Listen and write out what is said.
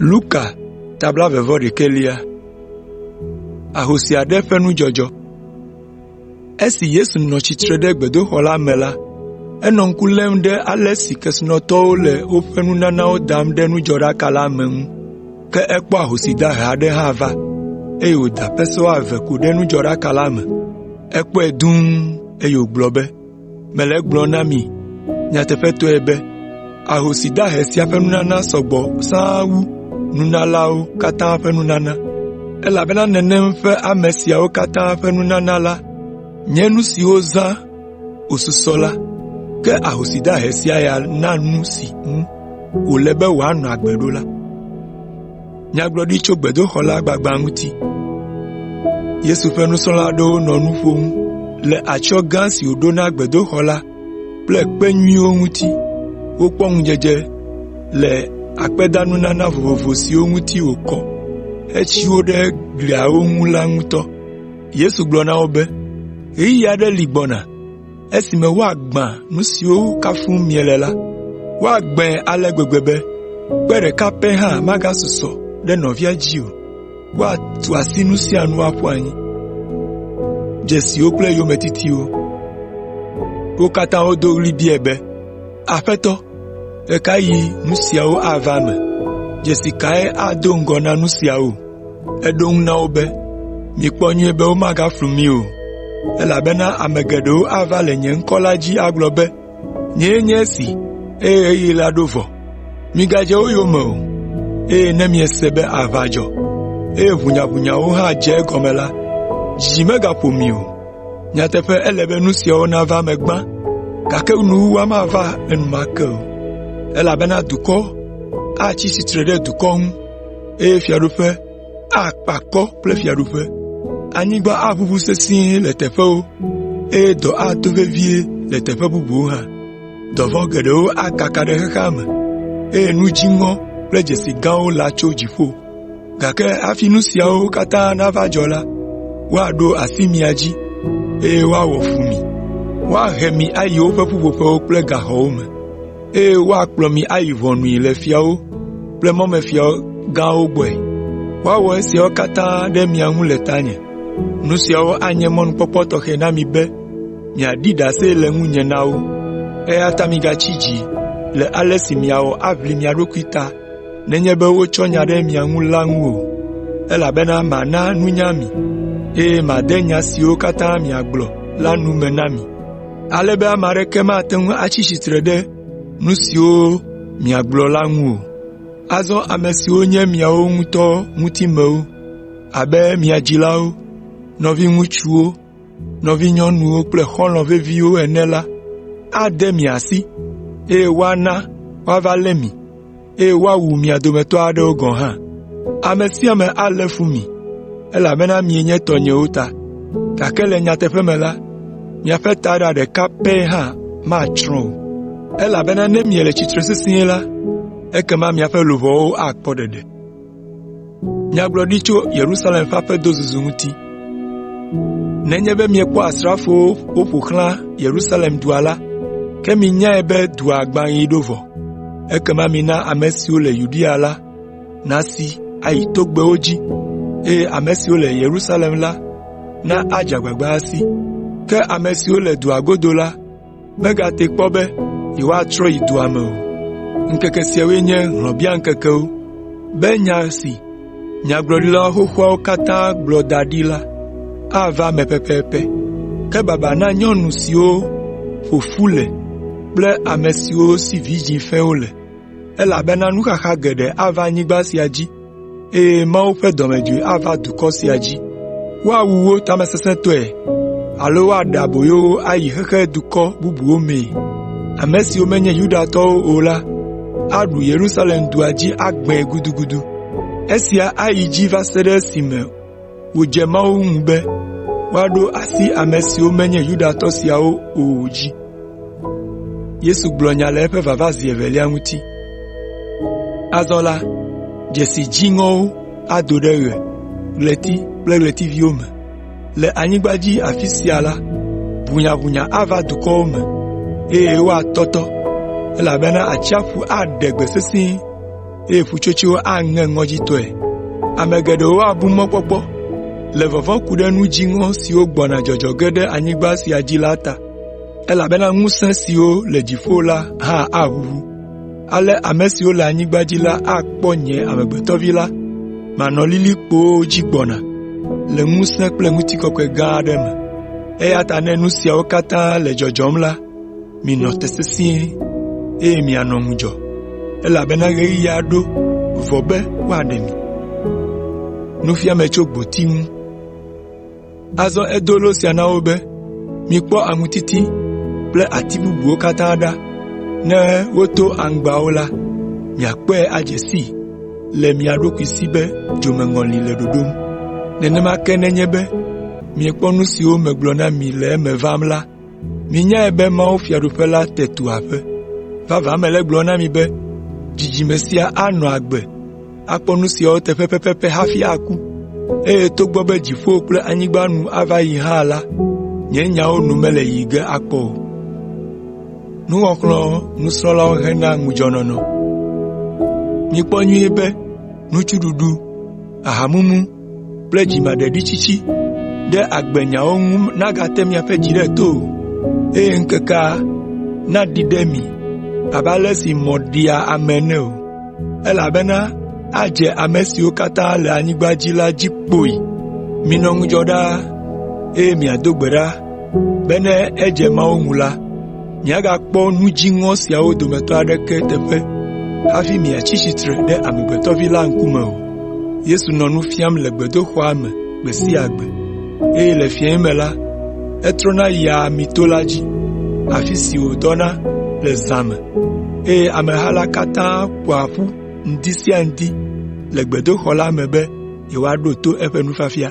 Luka ta blaeve-vɔ-ɖekɛlia. Ahosi aɖe ƒe nudzɔdzɔ. Esi Yesu nɔ tsitre ɖe gbedoxɔ la me la, enɔ ŋku lém ɖe ale si kesinɔtɔwo le woƒe nunanawo dam ɖe nudzɔɖaka la me ŋu. Ke ekpɔ ahosi dahe aɖe hã va, eye wòda pesewa eve ko ɖe nudzɔɖaka la me. Ekpɔe dũu, eye wògblɔ be, “Mele egblɔm na mi nyateƒetɔe be ahosi dahe sia ƒe nunana sɔ gbɔ sãa wu nunalawo katã ƒe nunana, elabena nenem ƒe ame siawo katã ƒe nunana la nye nu si wozã wòsusɔ la, ke ahosi dahe sia ya na nu si ŋu wòle be wòanɔ agbe ɖo la.” Yesu ƒe nusrɔ̃la aɖewo nɔ nu ƒom le atsyɔ̃ gã si wòɖo na gbedoxɔ la kple kpe nyuiwo ŋuti. Wokpɔ ŋudzedze le akpedanunana vovovo siwo ŋuti wòkɔ hetsi wo ɖe gliawo ŋu la ŋutɔ. Yesu gblɔ na wo be, “Ɣeyiɣi aɖe li gbɔna esime woagbã nu siwo kafum miele la. Woagbãe ale gbegbe be kpe ɖeka pɛ hã magasusɔ ɖe nɔvia dzi o. Woatu asi nu sia nu aƒu anyi.” Wo katã wodo ɣli biae be, “Aƒetɔ, ɣe ka ɣi nu siawo ava eme? Dzesi kae ado ŋgɔ na nu siawo?” Eɖo eŋu na wo be, “Mikpɔ nyuie be womagaflu mi o, elabena ame geɖewo ava le nye ŋkɔ la dzi agblɔ be, ‘Nyee nye esi,’ eye ‘Ɣeyiɣi la ɖo vɔ.’ Migadze wo yome o, eye ne miese be aʋa dzɔ, eye ʋunyaʋunyawo hã dze egɔme la, dzidzi megaƒo mi o. Nyateƒe ele be nu siawo nava eme gbã, gake nuwuwua mava enumake o, elabena dukɔ atsi tsitre ɖe dukɔ ŋu, eye fiaɖuƒe akpe akɔ kple fiaɖuƒe. Anyigba aʋuʋu sesĩe le teƒewo, eye dɔ ato vevie le teƒe bubuwo hã. Dɔvɔ̃ geɖewo akaka ɖe xexea me, eye nu dziŋɔ kple dzesi gãwo latso dziƒo. Gake hafi nu siawo katã nava dzɔ la, woaɖo asi mia dzi, eye woawɔ fu mi. Woahe mi ayi woƒe ƒuƒoƒewo kple gaxɔwo me, eye woakplɔ mi ayi ʋɔnui le fiawo kple mɔmefia gãwo gbɔe. Woawɔ esiawo katã ɖe mia ŋu le tanye. Nu siawo anye mɔnukpɔkpɔ tɔxɛ na mi be miaɖi ɖase le ŋunye na wo. Eya ta migatsi dzi le ale si miawɔ aʋli mia ɖokui ta nenye be wotsɔ nya ɖe mia ŋu la ŋu o, elabena mana nunya mi, eye made nya siwo katã miagblɔ la nu me na mi, ale be ame aɖeke mate ŋu atsi tsitre ɖe nu siwo miagblɔ la ŋu o. Azɔ ame siwo nye miawo ŋutɔ ŋutimewo abe mia dzilawo, nɔviŋutsuwo, nɔvinyɔnuwo kple xɔlɔ̃ veviwo ene la ade mi asi, eye woana woava lé mi, eye woawu mia dometɔ aɖewo gɔ̃ hã. Ame sia ame alé fu mi, elabena mienye tɔnyewo ta. Gake le nyateƒe me la, miaƒe taɖa ɖeka pɛ hã matsrɔ̃ o, elabena ne miele tsitre sesĩe la, ekema miaƒe luʋɔwo akpɔ ɖeɖe. Nenye be miekpɔ asrafowo woƒo xlã Yerusalem dua la, ke minyae be dua gbãɣi ɖo vɔ. Ekema mina ame siwo le Yudea la nasi ayi togbɛwo dzi, eye ame siwo le Yerusalem la na adze agbagba asi. Ke ame siwo le dua godo la megate kpɔ be yewoatrɔ yi dua me o. Ŋkeke siawoe nye hlɔ̃biaŋkekewo, be nya si nyagblɔɖila xoxoawo katã gblɔ da ɖi la ava eme pɛpɛpɛ. Ke baba na nyɔnu siwo ƒo fu le kple ame siwo si vidzĩ fɛ̃wo le, elabena nuxaxa geɖe ava anyigba sia dzi, eye Mawu ƒe dɔmedzoe ava dukɔ sia dzi. Woawu wo tamesesẽtɔe alo woaɖe aboyo wo ayi xexedukɔ bubuwo mee. Ame siwo menye Yudatɔwo o la aɖu Yerusalem dua dzi agbãe gudugudu. Esia ayi dzi va se ɖe esime wòdze Mawu ŋu be woaɖo asi ame siwo menye Yudatɔ siawo o dzi. Azɔ la, dzesi dziŋɔwo ado ɖe ɣe, ɣleti kple ɣletiviwo me. Le anyigba dzi afi sia la, ʋunyaʋunya ava dukɔwo me, eye woatɔtɔ, elabena atsiaƒu aɖe gbe sesĩe, eye ƒutsotsoewo aŋe ŋɔdzitɔe. Ame geɖewo abu mɔkpɔkpɔ le vɔvɔ̃ ku ɖe nu dziŋɔ siwo gbɔna dzɔdzɔ ge ɖe anyigba sia dzi la ta, elabena ŋusẽ siwo le dziƒo la hã aʋuʋu. Ale ame siwo le anyigba dzi la akpɔ Nye Amegbetɔ Vi la manɔ lilikpowo dzi gbɔna le ŋusẽ kple ŋutikɔkɔe gã aɖe me. Eya ta ne nu siawo katã le dzɔdzɔm la, minɔ te sesĩe, eye mianɔ ŋudzɔ, elabena ɣeyiɣia ɖo vɔ be woaɖe mi.” Azɔ edo lo sia na wo be, “Mikpɔ aŋutiti kple ati bubuwo katã ɖa. Ne woto aŋgbawo la, miakpɔe adze sii le mia ɖokui si be dzomeŋɔli le ɖoɖom. Nenema ke nenye be miekpɔ nu siwo megblɔ na mi le eme vam la, minyae be mawufiaɖuƒe la te tu aƒe. Vavã mele egblɔm na mi be dzidzime sia anɔ agbe akpɔ nu siawo teƒe pɛpɛpɛ hafi aku. Eye togbɔ be dziƒo kple anyigba nu ava yi hã la, nye nyawo nu mele yiyi ge akpɔ o. Mikpɔ nyuie be nutsuɖuɖu, ahamumu kple dzimaɖitsitsi ɖe agbenyawo ŋu nagate miaƒe dzi ɖe to o, eye ŋkekea naɖi ɖe mi abe ale si mɔ ɖia ame ene o, elabena adze ame siwo katã le anyigba dzi la dzi kpoyi. Minɔ ŋudzɔ ɖaa, eye miado gbe ɖa be ne edze Mawu ŋu la, miagakpɔ nu dziŋɔ siawo dometɔ aɖeke teƒe hafi miatsi tsitre ɖe Amegbetɔ Vi la ŋkume o.” Yesu nɔ nu fiam le gbedoxɔa me gbe sia gbe, eye le fiẽ me la, etrɔna yia Amito la dzi, afi si wòdɔna le zã me, eye ameha la katã ƒoa ƒu ŋdi sia ŋdi le gbedoxɔ la me be yewoaɖo to eƒe nufiafia.